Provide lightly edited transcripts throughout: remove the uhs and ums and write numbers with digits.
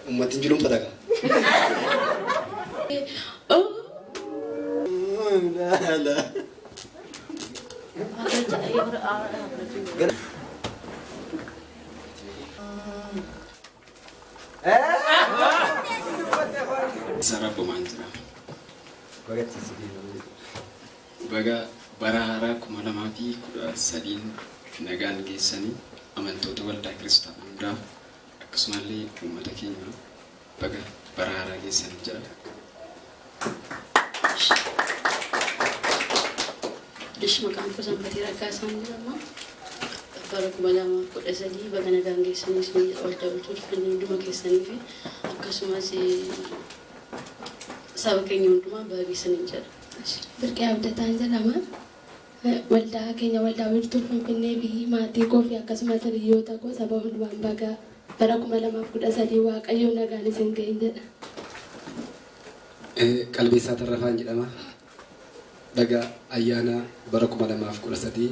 Uummatni jiruun fataqa. Sarabbumaan jira. Baga bara haaraa 2013n nagaan geessanii amantoota waldaa kiristaanaa hundaaf, akkasumallee uummata keenya baga bara haaraa geessanii jedha. Ishi maqaan koo Sanbatee Raggaasaan jedhama. Bara 2013 baga nagaan geessanii isin waldaa bulchuu dhufanii hunduma keessanii fi akkasumas saba keenya hundumaa baga geessanii jedha. Birqee Abdataan jedhama. Waldaa keenya, waldaa wiirtuu Finfinnee fi maatii koo fi akkasumas hiriyoota koo, saba hundumaan baga bara 2013 Waaqayyoon nagaan isin ga'in jedha. Qalbeessaa Tarrafaan jedhama. Baga ayyaana bara 2013,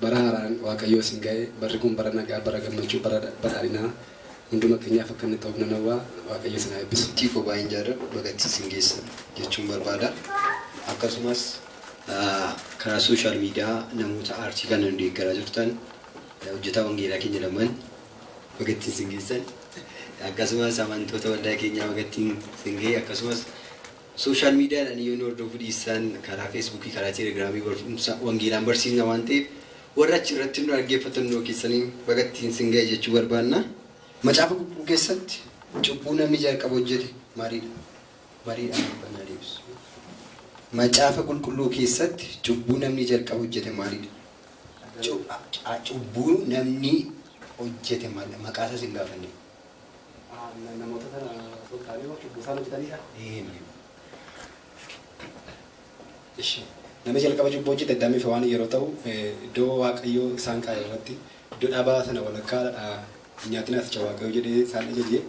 bara haaraan Waaqayyoo isin ga'e. Barri kun bara nagaa, bara gammachuu, bara badhaadhinaa hunduma keenyaaf akka inni ta'uuf nan hawwa. Waaqayyo isin haa eebbisu. Tiikoo baay'een jaalladhu, bagatti isin geessan jechuun barbaada. Akkasumas karaa social media namoota aartii kana nu deeggaraa jirtan, hojjetaa wangeelaa keenya lamaan bagatti isin geessan. Akkasumas amantoota waldaa keenyaa bagatti isin ga'e. Akkasumas social mediadhaan yoo nu hordofuu dhiistan, karaa Facebookii, karaa Telegramii barumsa wangeelaan barsiisna waan ta'eef, warra achi irratti nu dhaggeeffatan nu keessanii bagatti isin ga'e jechuu barbaanna. Macaafa Qulqulluu keessatti cubbuu namni jalqaba hojjete maalidha? Mariidhaan dubbannaa deebisu. Macaafa Qulqulluu keessatti cubbuu namni jalqaba hojjete maalidha? Cubbuu namni hojjete maal? Maqaa isaas hin gaafanne. Namoota sana osoo hin taane cubbuu isaan hojjetanidha. Ishi. Nama jalqaba cubbuu hojjete Addaamii fi Hewaan yeroo ta'u, iddoo Waaqayyoo isaan kaa'e irratti, iddoo dhaabaa sana walakkaa hin nyaatinaa asicha Waaqayyoo jedhee isaan ajaje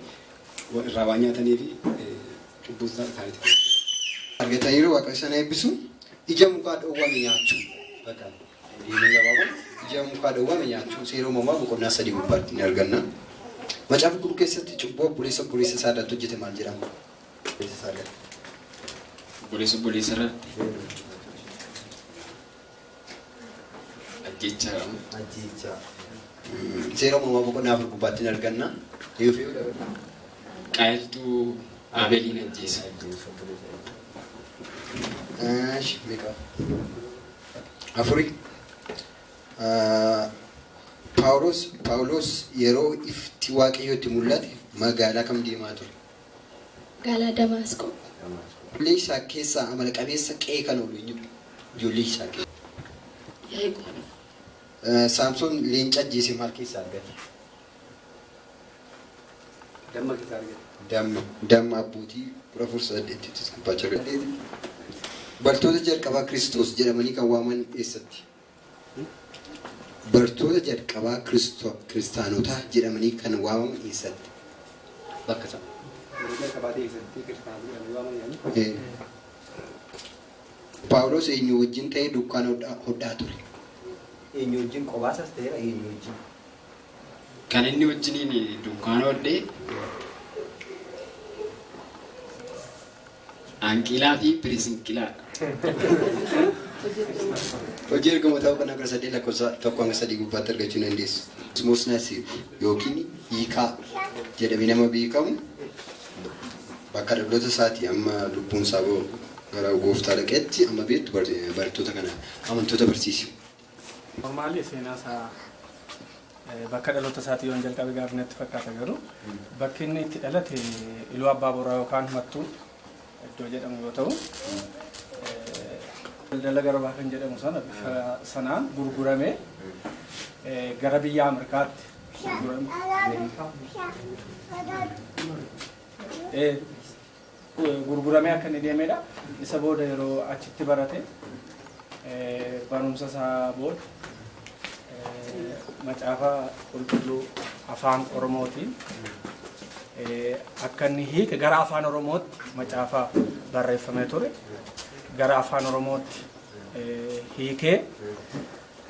irraa waan nyaatanii fi cubbuu isaaniitti ta'e. Argataniiru, Waaqayyo sana eebbisu. Ija mukaa dhowwame nyaachuu. Bakka deebiin gabaabaa ija mukaa dhowwame nyaachuu Seera Uumamaa boqonnaa 3 gubbaatti ni arganna. Macaafa Qulqulluu keessatti cubbuu obboleessa obboleessa isaa irratti hojjete maal jedhama? Obboleessa isaa irratti. Obboleessa obboleessa irratti ajjechaa. Ajjechaa. Seera Uumamaa boqonnaa 4 gubbaatti ni arganna. Qaayiltuu Abeeliin ajjeese. Meeqa? Afuri. Paawulos yeroo ifti Waaqayyootti mul'ate magaalaa kam deemaa ture? Magaalaa Damaasqoo. Ijoollee Yisaaq keessaa amala qabeessa qe'ee kan oolu eenyudha? Ijoollee Yisaaq keessaa. Yaaqoob. Saamsoon leenca ajjeese maal keessaa argate? Damma keessaa argate. Damma. Damma Abbootii 14 8ttis gubbaacha argate. Bartoota jalqabaa Kiristoos jedhamanii kan waaman eessatti? Bartoota jalqabaa kiristaanotaa jedhamanii kan waamaman eessatti? Bakka sana. Yeroo jalqabaa eessatti kiristaanota jedhamanii waamaman yaani? Paawulos eenyu wajjin ta'ee dukkaana hodhaa ture? Eenyu wajjin, qobaasaas ta'eera, eenyu wajjin? Kan inni wajjiniin dunkaana hodhee Anqiilaa fi Pirisinqilaadha. Hojii Ergamootaa boqonnaa 18 lakkoofsa 1 hanga 3 gubbaatti argachuu ni dandeessu. Ismoos Nasiib yookiin Hiikaa jedhamee nama beekamu bakka dhaloota isaatii amma lubbuun isaa gara gooftaa dhaqeetti amma beektu barattoota kana, amantoota barsiise. Normally seenaa isaa, bakka dhaloota isaatii yoon jalqabe gaarii natti fakkaata. Garuu bakki inni itti dhalate Iluu Abbaa Boraa yookaan Mattuu iddoo jedhamu yoo ta'u, daldala garbaa kan jedhamu sana bifa sanaan gurguramee gara biyya Ameerikaatti gurgurame. Gurguramee akka inni deemedha. Isa booda yeroo achitti barate, barumsa isaa booda Macaafa Qulqulluu Afaan Oromootiin akka inni hiike, gara Afaan Oromootti macaafa barreeffamee ture gara Afaan Oromootti hiikee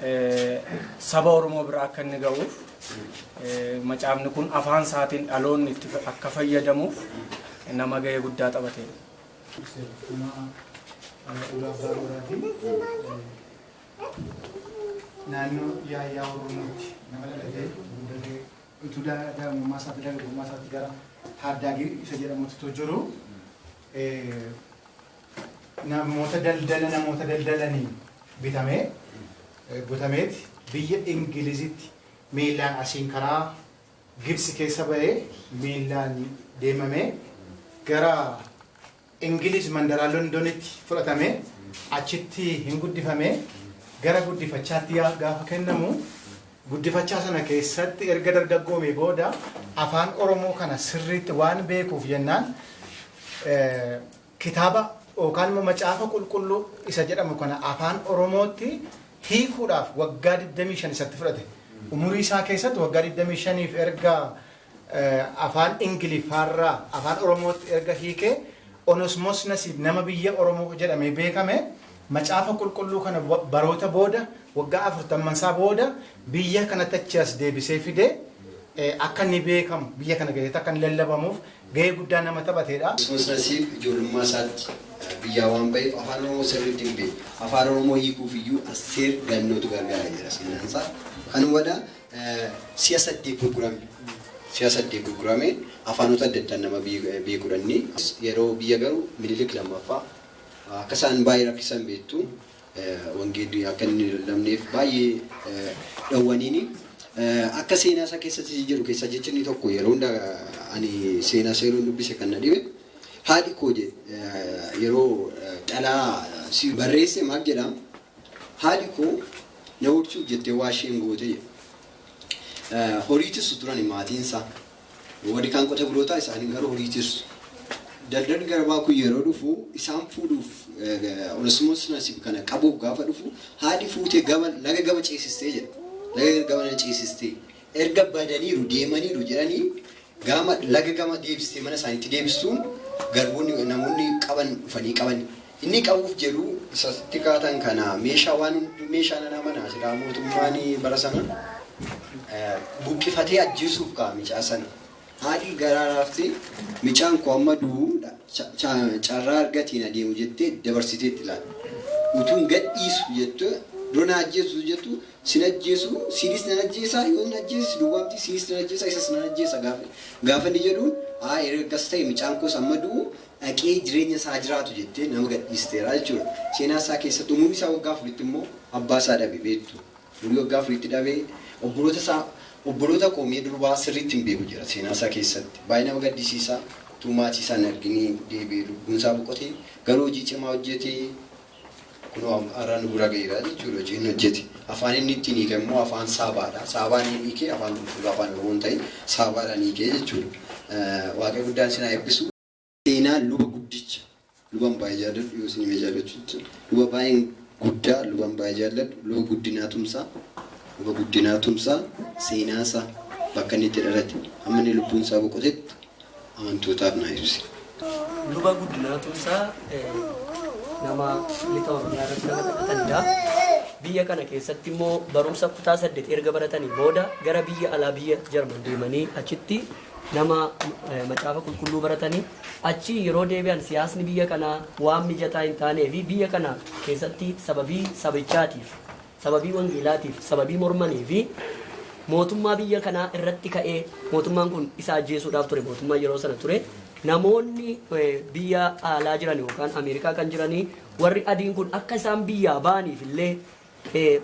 Saba Oromoo bira akka inni ga'uuf, macaafni kun afaan isaatiin dhaloonni itti akka fayyadamuuf nama ga'ee guddaa taphatedha. Iluu Abbaa Booraati. Naannoo Yaayyaa Oromootti nama dhalatee guddatee, utuu daa'imummaa isaatti, dargaggummaa isaatti gara Taaddaagii isa jedhamutti jiru namoota daldala namoota daldalanii bitamee butameeti biyya Ingilizitti miillaan asiin karaa Gibsi keessa bahee, miillaan deemamee gara Ingiliz mandaraa Londonitti fudhatamee, achitti hin guddifamee. Gara guddifachaatti gaafa kennamu, guddifachaa sana keessatti erga dargaggoomee booda afaan Oromoo kana sirriitti waan beekuuf jennaan, kitaaba yookaan immoo macaafa qulqulluu isa jedhamu kana afaan Oromootti hiikuudhaaf waggaa 25 isatti fudhate. Umurii isaa keessatti waggaa 25f erga afaan Ingiliffaarraa afaan Oromootti erga hiikee, Onosmos Nasiib nama biyya Oromoo jedhamee beekame. Macaafa qulqulluu kana baroota booda, waggaa 40nsaa booda, biyya kanatti achi as deebisee fidee, akka inni beekamu, biyya kana keessatti akka inni lallabamuuf gahee guddaa nama taphateedha. Onesmoos Nasiib ijoollummaa isaatti biyyaa waan ba'eef afaan Oromoo sirriitti hin beeku. Afaan Oromoo hiikuuf iyyuu Asteer Gannootu gargaara jira seenaan isaa. Kanumadha, si'a saddeet gurgurame. Si'a saddeet gurgurame, afaanota adda addaan nama beekudha inni. Yeroo biyya garuu Minilik lammaffaa akka isaan baay'ee rakkisan beektu, wangeelli akka inni hin lallabneef baay'ee dhowwaniini. Akka seenaa isaa keessatti jiru keessaa jechi inni tokko yeroo hunda ani seenaa isaa yeroo dubbise kan na dhibe, haadhi koo yeroo xalaa si barreesse maal jedha, haadhi koo na horsiisuuf jettee waa isheen goote jedha. Horii tissu turan maatiin isaa. Warri kaan qote bulootaa, isaanii garuu horii tissu. Daldalli garbaa kun yeroo dhufu isaan fuudhuuf, Onesimoos Nasiib kana qabuuf gaafa dhufu, haadhi fuutee gama laga gama ceesistee jedha. Laga gama ceesistee erga badaniiru deemaniiru jedhanii gama laga gama deebistee mana isaaniitti deebistuun, garboonni namoonni qaban dhufanii qaban. Inni qabuuf jedhu isatti kaatan kana meeshaa waan meeshaa nana mana silaa mootummaan bara sana buqqifatee ajjeesuuf ka'a micaa sana. Haadhi garaa raaftee, micaan koo amma du'u carraa argatiin adeemu jettee dabarsiteetti ilaala. Utuun gad dhiisu jettu dura na ajjeesu jettu, sin ajjeesu, sinis nan ajjeesa, yoo nan ajjeesis duwwaamti, sinis nan ajjeesa, isas nan ajjeesa gaafa inni jedhuun, haa erga akkas ta'e micaan koos amma du'u dhaqee jireenya isaa jiraatu jettee nama gadhiisteera jechuudha. Seenaa isaa keessatti umurii isaa waggaa 4tti immoo abbaa isaa dhabe beektu. Umurii waggaa 4tti dhabe. Obboloota isaa, obboloota koo mee durbaa sirriitti hin beeku jira seenaa isaa keessatti. Baay'ee nama gaddisiisa. Utuu maatii isaa hin arginii deebi'ee lubbuun isaa boqote. Garuu hojii cimaa hojjete, kunoo har'a nu bira ga'eera jechuudha hojii inni hojjete. Afaan inni ittiin hiike immoo afaan Saabaadha. Saabaan inni hiike afaan qulqulluu afaan Oromoo hin ta'in Saabaadhaan hiike jechuudha. Waaqa guddaan isin haa eebbisu. Seenaa luba guddicha, luban baay'ee jaalladhu, yoo isin himee jaallachuutti, luba baay'een guddaa, luban baay'ee jaalladhu, Luba Guddinaa Tumsaa. Luba Guddinaa Tumsaa seenaa isaa bakka inni itti dhalate hamma inni lubbuun isaa boqotetti amantootaaf naa ibsi. Luba Guddinaa Tumsaa nama lixa Oromiyaa irratti nama dhalatanidha. Biyya kana keessatti immoo barumsa kutaa 8 erga baratanii booda gara biyya alaa, biyya Jarman deemanii achitti nama macaafa qulqulluu baratanii, achi yeroo deebi'an siyaasni biyya kanaa waan mijataa hin taanee fi biyya kana keessatti sababii sabichaatiif, sababii wangeelaatiif, sababii mormanii fi mootummaa biyya kanaa irratti ka'ee mootummaan kun isa ajjeesuudhaaf ture. Mootummaa yeroo sana ture, namoonni biyya alaa jiran yookaan Ameerikaa kan jiranii, warri adiin kun akka isaan biyyaa ba'aniif illee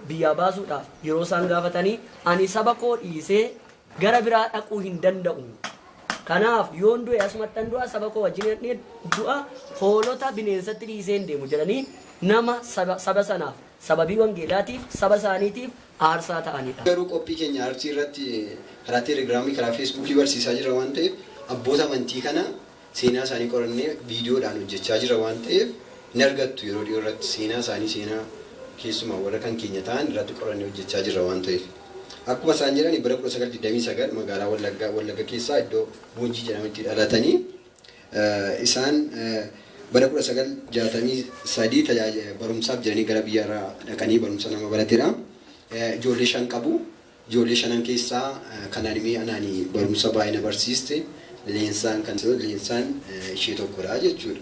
biyyaa baasuudhaaf yeroo isaan gaafatanii, ani saba koo dhiisee gara biraa dhaquu hin danda'u. Kanaaf yoon du'e asumattan du'a, saba koo wajjin du'a, hoolota bineensatti dhiisee hin deemu jedhanii nama saba sanaaf, sababii wangeelaatiif, saba isaaniitiif aarsaa ta'anidha. Garuu qophii keenya aartii irratti karaa Teelegiraamii, karaa Feesbuukii barsiisaa jira waan ta'eef, abboota amantii kana seenaa isaanii qorannee viidiyoodhaan hojjechaa jira waan ta'eef, hin argattu yeroo dhiyoo irratti seenaa isaanii, seenaa keessumaa warra kan keenya ta'an irratti qorannee hojjechaa jira waan ta'eef. Akkuma isaan jedhan bara 1929 magaalaa Wallaggaa, Wallagga keessaa iddoo Boonjii jedhamutti dhalatanii, isaan bara 1963 barumsaaf jedhanii gara biyya irraa dhaqanii barumsa nama baratedha. Ijoollee 5 qabu. Ijoollee shanan keessaa kan animee anaani barumsa baay'ee na barsiiste Leensaan kan Leensaan ishee tokkodha jechuudha.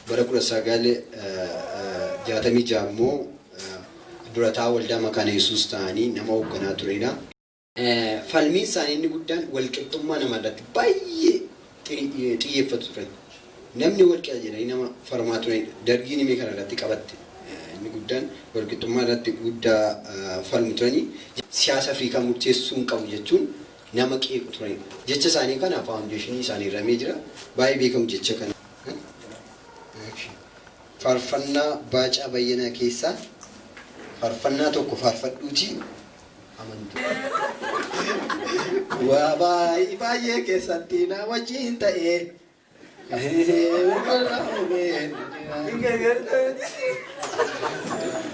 Bara 1966 immoo durataa waldaa Makaana Yesuus ta'anii nama hoogganaa turedha. Falmiin isaanii inni guddaan walqixxummaa namaa irratti baay'ee xiyyeeffatu turan. Namni walqixa jedhanii nama falmaa turanidha. Dargiin himee kana irratti qabatte. Inni guddaan walqixxummaa irratti guddaa falmu turanii. Siyaasa Afrikaa murteessuu hin qabu jechuun nama qeequ turanidha. Jecha isaanii kana faawundeeshinii isaanii ramee jira. Baay'ee beekamu jecha kana. Faarfannaa Baacaa Bayyanaa keessaa faarfannaa tokko faarfadhuutii amantu. Waa baay'ee keessatti na wajjin ta'ee.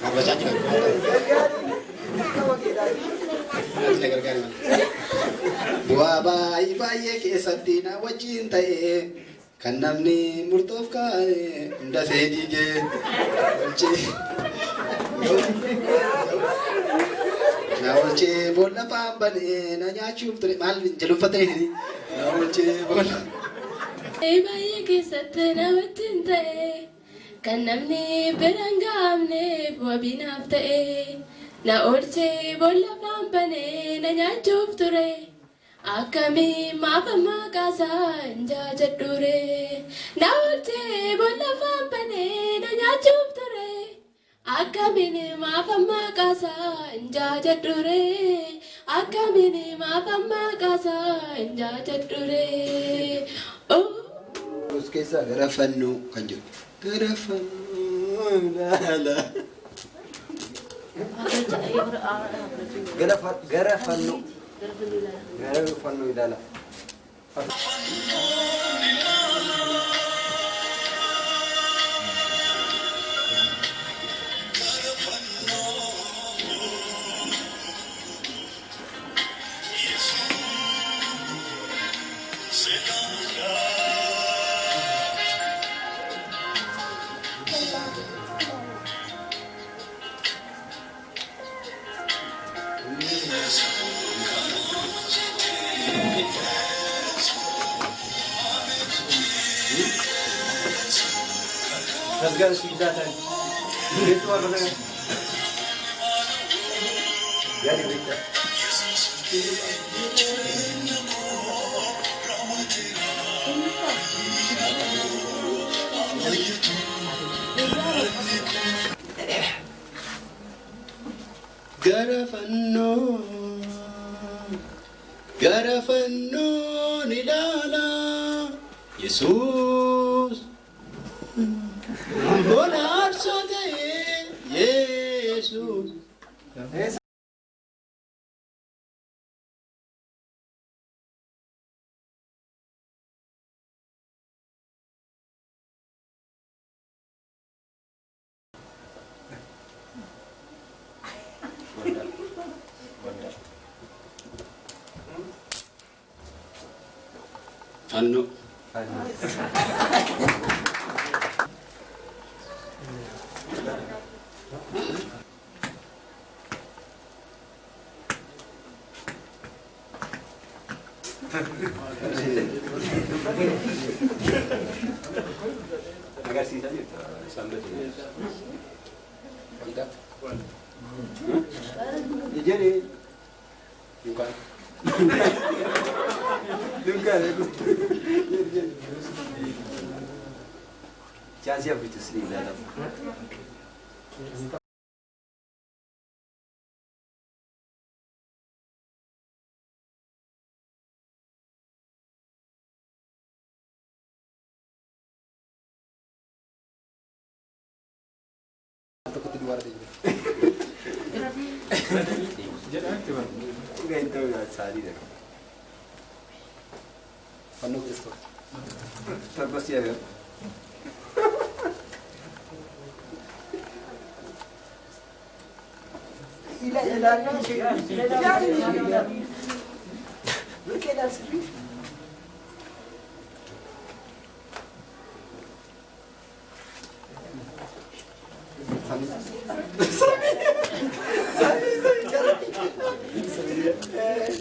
Barbachaa jira. Bu'aa baay'ee keessatti na wajjin ta'ee kan namni murtoof kaa'e hunda see diigee olchee na olchee boolla faambanee na nyaachuuf ture maal jedhu uffatanii na olchee boolla. Baay'ee keessatti na wajjin ta'e kan namni bira hin gahamne wabii naaf ta'e na oolchee boolla faambanee na nyaachuuf ture. Akkamii maaf ammaa kaasaa hin jaajadhure na oolchee boolla faambanee na nyaachuuf ture. Akkamiin maaf ammaa kaasaa hin jaajadhure akkamiin maaf ammaa kaasaa hin jaajadhure. Os keessaa gara fannoo kan jedhu. Gara fannoo ilaala. Gara fannoo. Gara fannoo ilaala. Tasgaar si Itu apa namanya? Jadi berita. Gara fannoo gara fannoon ilaala Yesuus gola aarsaa ta'e Yesuus. Fannoo. Agarsiisaa jirta sanbata. Waldaa. Jedhee. Dunkaana. Dunkaana. Chaansii afuritu si ilaalama. Tokkotti duwwaara ta'e jira. Fannoo Kiristoos. Torba si agarra.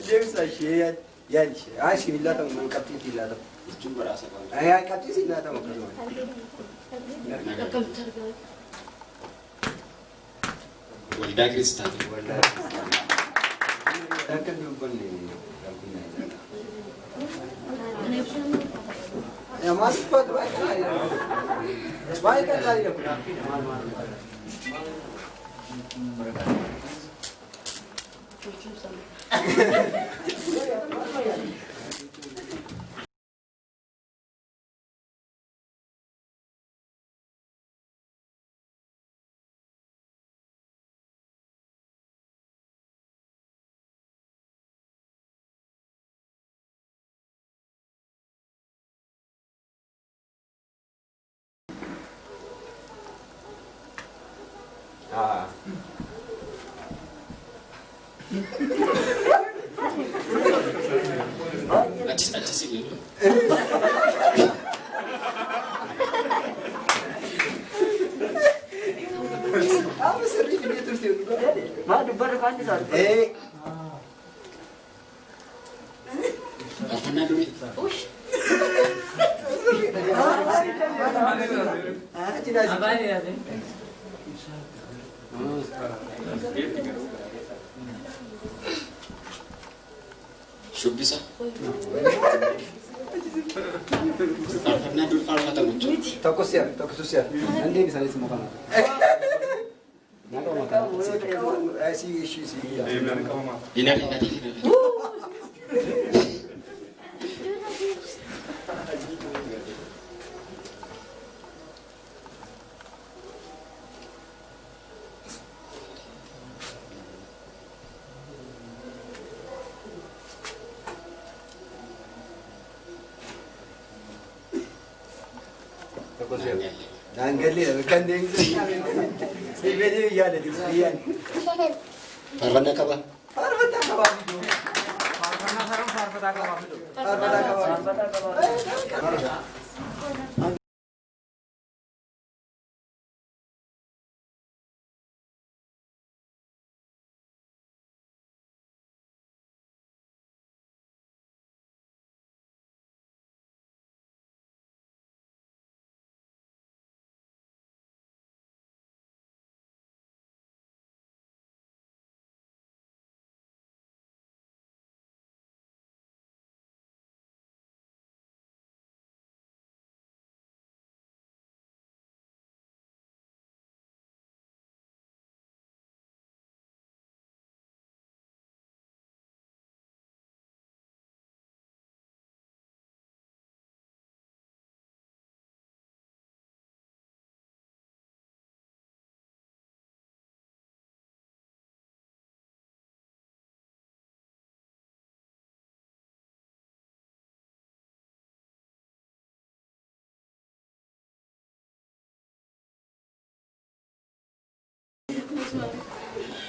Deemsa ishee yaali ishee. Haa isin laatamu qabxii ittiin laatamu. Jechuun badhaasa qaba. Haa qabxii isin laatamu akkasuma. Akkamitti argama? Waldaa kiristaanaa. Waldaa Akka hin dubbanne kun naa Maal dubbatu baay'ee gaariidha. Baay'ee gaariidha kun. Maal maal maal. Ah. Achi si jedhu. Amma sirrii fidee turte. Maa dubbarra kaan isaa dubbata. Eh. Faarfannaa durii. Shubbisa. Faarfannaa dur faarfatamu jechuudha. Tokko si'a, tokko si'a. Nan deebisaanis immoo kana. Hin ariifatin hin ariifatin. Tokko si'a. Daangallee kan deebisan. Sibiilii yaada biyyaan. Faarfannaa qaba. Faarfannaa qabaa fiduu. Faarfannaa sarara faarfataa qabaa fiduu. Faarfannaa qabaa. Faarfataa qabaa.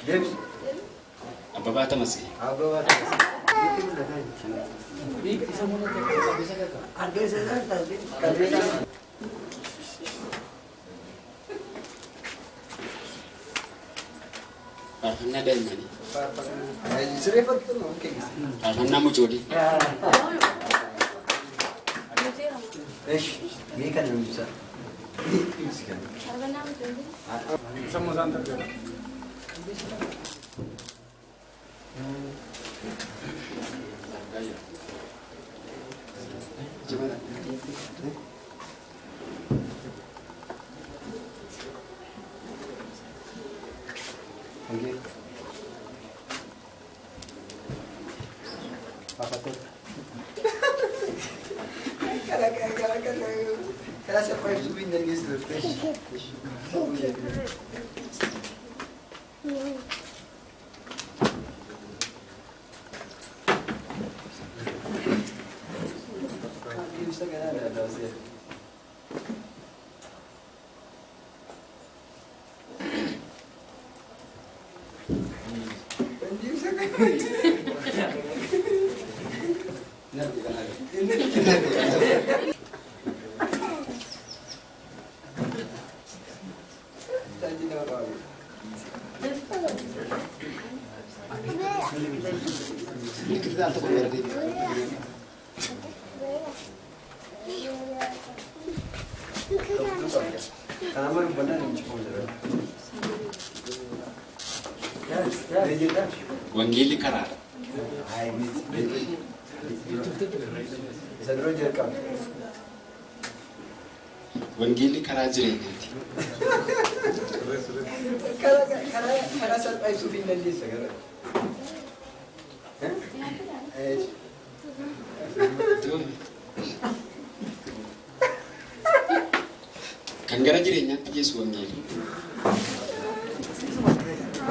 Deebisi. Abbabaa Tamasgee. Abbabaa Tamasgee. Faarfannaa daa'immanii. Siree fakkii keessa. Faarfannaa mucoolii. Eesh, mee kana nu ibsa. Ibsi kana. Sammuu isaan tarbeera. Okay. Faarfattoota. Kana kana kana kana siapa ibsuu hin dandeessu turte. Ibsa kana ada sih. Ibsa kana. Narbi kana. Itti al tokko gara deebi'a. Wangeelli karaadha. Isa dura jalqabe. Wangeelli karaa jireenyaati. Karaa salphaa ibsuuf hin dandeessa gara. Kan gara jireenyaatti geessu wangeelli.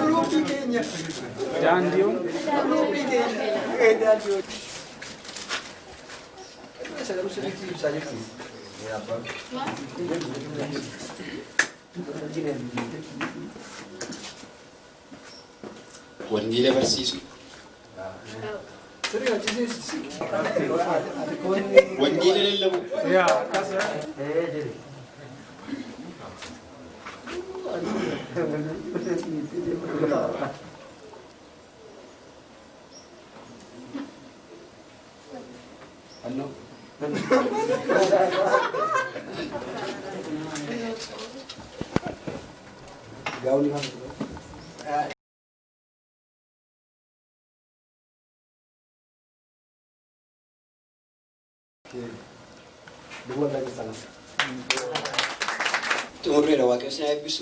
Ruubii keenya. Daandiiwwan. Ruubii keenya. Daandiiwwan. Isa garuu sirriitti ibsaa jirti. Wangeela barsiisu. Wangeela lallabu. Xumurreera waaqayyo isin haa eebbisu.